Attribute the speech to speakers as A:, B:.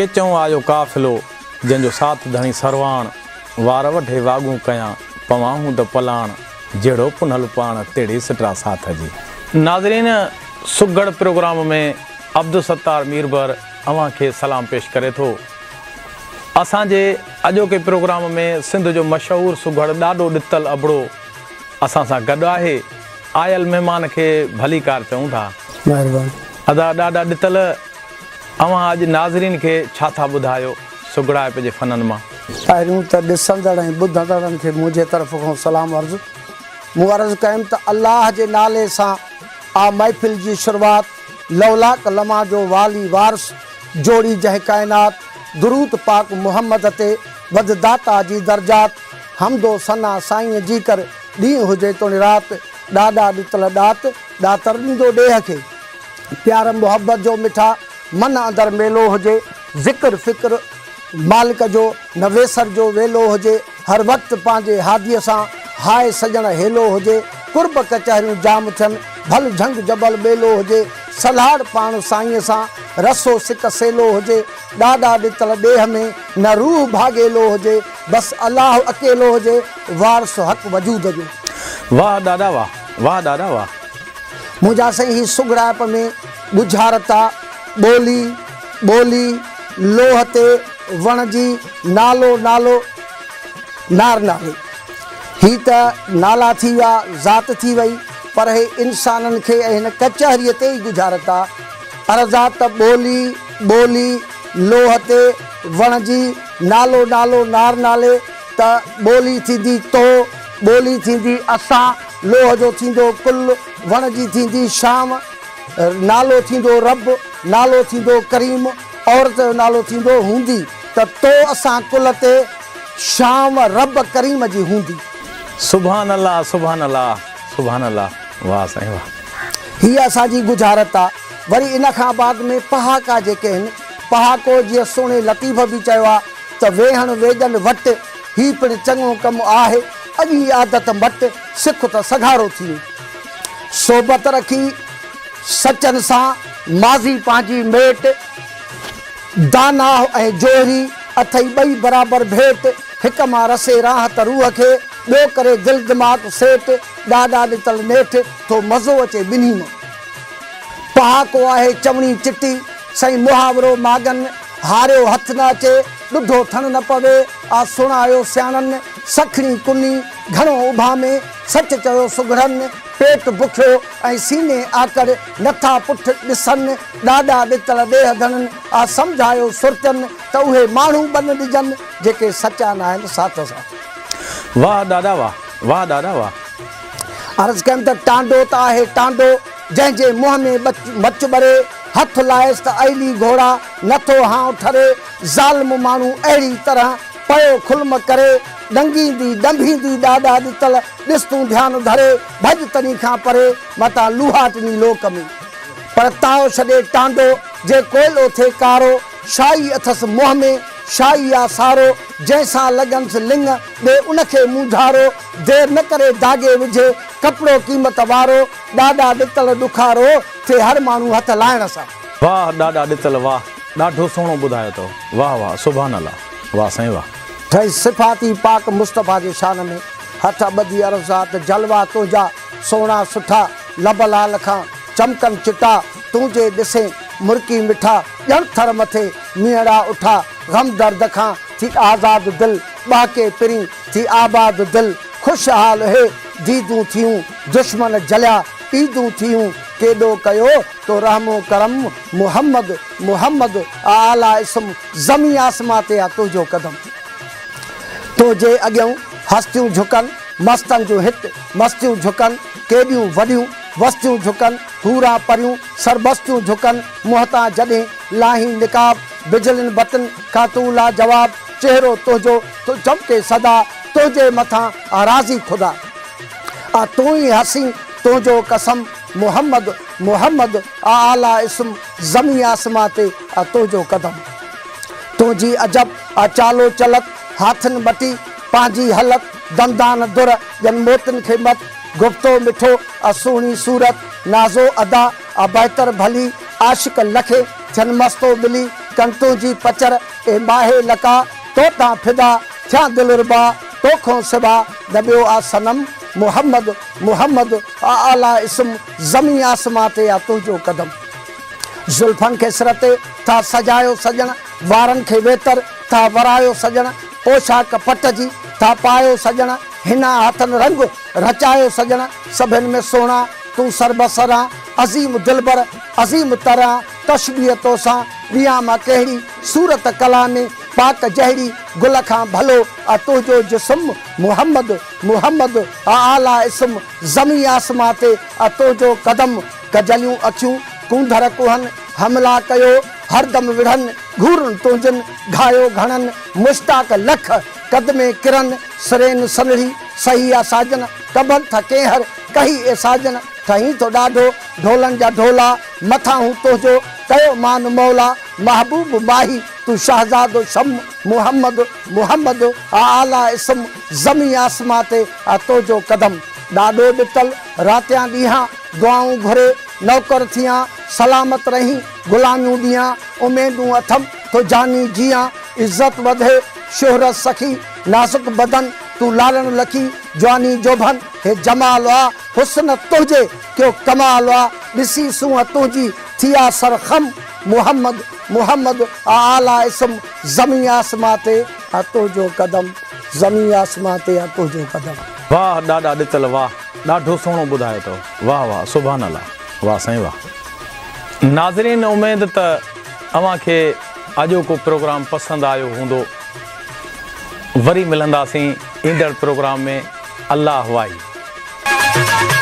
A: ڪيچئون آيو قافلو، جنهن جو ساٿ ڌڻي سرواڻ، وار وڍي واڳون ڪيان، پوان هوند پلاڻ، جهڙو پنهل پاڻ، تهڙي سٽرا ساٿ جي. ناظرين سگهڙ پروگرام ۾ عبدالستار ميربحر اوهان کي سلام پيش ڪري ٿو. اسان جي اڄوڪي پروگرام ۾ سنڌ جو مشهور سگهڙ ڏاڏو ڏتل ابڙو اسان سان گڏ آهي. آيل مهمان کي ڀليڪار چئون ٿا.
B: مهرباني.
A: ادا ڏاڏا ڏتل اوهان اڄ ناظرين کي ڇا ٿا ٻڌايو سگهڙائپ جي فنن مان؟
B: پهريون ته ڏسندڙ ۽ ٻڌندڙن کي منهنجي طرف کان سلام عرض. مون عرض ڪيم ته الله جي نالي سان آ محفل جي شروعات لولاڪ لمحان جو والي وارث جوڙي جنهن ڪائنات درود پاڪ محمد تي وڌ داتا جي درجات حمد و ثنا سائين جي ڪر ڏينهن هجي توڻي رات ڏاڏا ڏتل ڏات ڏاتر ڏيندو ڏيهه کي پيار محبت جو مٺا من اندر ميلو هجي ذڪر فڪر مالڪ جو نه ويسر جو ويلو هجي هر وقت پنهنجي هاديء سان هاء سڄڻ هيلو هجي قرب ڪچهريون جام ٿين ڀل جهنگ جبل ٻيلو هجي سلهاڙ پاڻ سائينء سان رسو سڪ سيلو هجي ڏاڏا ڏتل ڏيهه ۾ نه روح ڀاڳيلو هجي بس الله اڪيلو هجي وارث حق وجود جو.
A: واھ ڏاڏا واھ واھ ڏاڏا واھ.
B: منهنجا سائين هي سگهڙائپ ۾ ڳجهارتا، ٻولي، ٻولي، لوهه تي، وڻ جي، نالو، نالو، نار نالي. هي ته نالا ٿي ويا، ذات ٿي وئي، پر هي انسانن کي ۽ هن ڪچهريء تي ئي ڳجهارتا. عرضا ته ٻولي، ٻولي، لوهه تي، وڻ جي، نالو، نالو، نار نالي، ته ٻولي ٿيندي تو، ٻولي ٿيندي اسان، لوهه جو ٿيندو ڪل، وڻ جي ٿيندي شام، نالو ٿيندو رب، نالو ٿيندو ڪريم، عورت جو نالو ٿيندو هوندي ته تو اسان ڪل تي شام رب ڪريم جي هوندي.
A: سبحان الله سبحان الله سبحان الله واه سائين واه.
B: هي اسان جي ڳجهارت آ. وري ان کان بعد ۾ پهاڪا جيڪي هن، پهاڪو جيئن سهڻي لطيف به چيو آ ته ويهڻ ويڄن وٽ، هي پڻ چڱو ڪم آهه، اڳي عادت مٽ، سک ته سگهارو ٿئين. صحبت رکي سچن سان، ماضي پنهنجي ميٽ. داناهه ۽ جوهري، اٿئي ٻئي برابر ڀيٽ. هڪ مان رسي راحت روح کي، ٻيو ڪري دل دماغ سيٽ. ڏاڏا ڏتل نيٺ، ٿو مزو اچي ٻنهي مان. پهاڪو آهي چوڻي چٽي، سائين محاورو ماڳن، هاريو هٿ نه اچي، ڏڍو ٿڻ نه پوي، آ سڻايو سياڻن، سکڻي ڪني، گهڻو اڀامي، سچ چيو سگهڙن، پيٽ بکيو ۽ سيني آڪڙ، نٿا پٺ ڏسن، ڏاڏا ڏتل ڏيهه ڌڻن، آ سمجهايو سرتين، ته اهي ماڻهو ٻن ڏجن، جيڪي سچا ناهن ساٿ سان.
A: واهه ڏاڏا واهه، واهه ڏاڏا واهه.
B: عرض ڪيم ته ٽانڊو ته آهي ٽانڊو، جنهن جي منهن ۾ مچ ٻري، هٿ لائيس ته ائلي گهوڙا، نٿو هانء ٺري، ظالم ماڻهو اهڙي طرح پيو کلم ڪري، ڏنگيندي ڏنڀيندي ڏاڏا ڏتل، ڏس تون ڌيان ڌري، ڀڄ تني کان پري، متان لوهاٽني لوڪ ۾. پر تاء ڇڏي ٽانڊو، جي ڪوئلو ٿئي ڪارو، شاهي اٿس منهن ۾، شاهي آ سارو، جنهن سان لڳنس لڱ، ڏي ان کي مونجهارو، دير نه ڪري داڳي وجهي، ڪپڙو قيمت وارو، ڏاڏا ڏتل ڏکارو، ٿئي هر ماڻهو هٿ لائڻ سان.
A: واھ ڏاڏا ڏتل واھ ڏاڍو سهڻو ٻڌايو اٿو واھ واھ سبحان الله واھ سائين واھ.
B: ٺهي صفاتي پاڪ مصطفيٰ جي شان ۾ هٿ ٻڌي عرض آ ته جلوا تنهنجا سهڻا سٺا لب لال کان چمڪن چٽا تون جي ڏسين مرڪي مٺا ڄڻ ٿر مٿي مينهڙا اٺا غم درد کان ٿي آزاد دل ٻهڪي پرين ٿي آباد دل خوشحال هي ديدون ٿيون دشمن جليا عيدون ٿيون ڪيڏو ڪيو تو رحم و ڪرم محمد محمد آ اعليٰ اسم زمين آسمان تي آ تنهنجو قدم تنهنجي اڳيئون هستيون جهڪن مستن جون هت مستيون جهڪن ڪيڏيون وڏيون وستيون جهڪن حوران پريون سرمستيون جهڪن منهن تان جڏهن لاهين نقاب بجلين بتن کان تون لاجواب چهرو تنهنجو ٿو چمڪي سدا تنهنجي مٿان آ راضي خدا آ تون ئي حسين تنهنجو قسم محمد محمد آ اعليٰ اسم زمين آسمان تي آ تنهنجو قدم تنهنجي عجب آ چالو چلت هاٿن ٻٽي پنهنجي هلت دندان در ڄن موتين کي مت گفتو مٺو آ سهڻي صورت نازو ادا آ بهتر ڀلي عاشق لکين. ٿين مستو ملي ڪن تنهنجي پچر، اي ماهي لقا، تو تان فدا ٿيان دلربا، توکون سوا نه ٻيو آ صنم، محمد محمد آ اعليٰ اسم، زمين آسمان تي آ تنهنجو قدم. زلفن کي سر تي ٿا سجايو سڄڻ، وارن کي ويتر ٿا ورايو سڄڻ، پوشاڪ پٽ جي ٿا پايو سڄڻ، حنا هٿن رنگ رچايو سڄڻ، سڀن ۾ سهڻا تون سربسر آن، عظيم دلبر عظيم تر آن، تشبيهه توسان ڏيان مان ڪهڙي، صورت ڪلامي پاڪ جهڙي، گل کان ڀلو آ تنهنجو جسم، محمد محمد آ اعليٰ اسم، زمين آسمان تي آ تنهنجو قدم، ڪجليون اکيون ڪونڌر ڪوهن، حملا ڪيو هردم وڙهن، گهورن تنهنجن گهايو گهڻن، مشتاق لک قدمين ڪرن، سرين سنهڙي سهي آ ساجن، ڪنبن ٿا ڪينهر ڪهي اي ساجن، ٺهين ٿو ڏاڍو ڍولن جا ڍولا، مٿاهون تنهنجو ڪيو مان مولا، محبوب ماهي تون شهزادو شم، محمد محمد آ اعليٰ اسم، زمين آسمان تي آ تنهنجو قدم، ڏاڏو ڏتل راتيان ڏينهان، دعائون گهري نوڪر ٿيان، سلامت رهين غلاميون ڏيان، اميدون اٿم تو جاني جيان، عزت وڌي شهرت سخي، نازڪ بدن تون لالڻ لکي، جواني جوڀن هي جمال آ، حسن تنهنجي ڪيو ڪمال آ، ڏسي سونهن تنهنجي ٿيا سر خم، محمد محمد آ اعليٰ اسم، زمين آسمان تي آ تنهنجو قدم، زمين آسمان تي آ تنهنجو قدم.
A: واھ ڏاڏا ڏتل واھ ڏاڍو سهڻو ٻڌايو اٿو واھ واھ سبحان الله واھ سائين واھ. ناظرين اميد ته اوهان کي اڄوڪو پروگرام پسند آيو هوندو وري ملنداسين ايندڙ پروگرام ۾ الله واهي.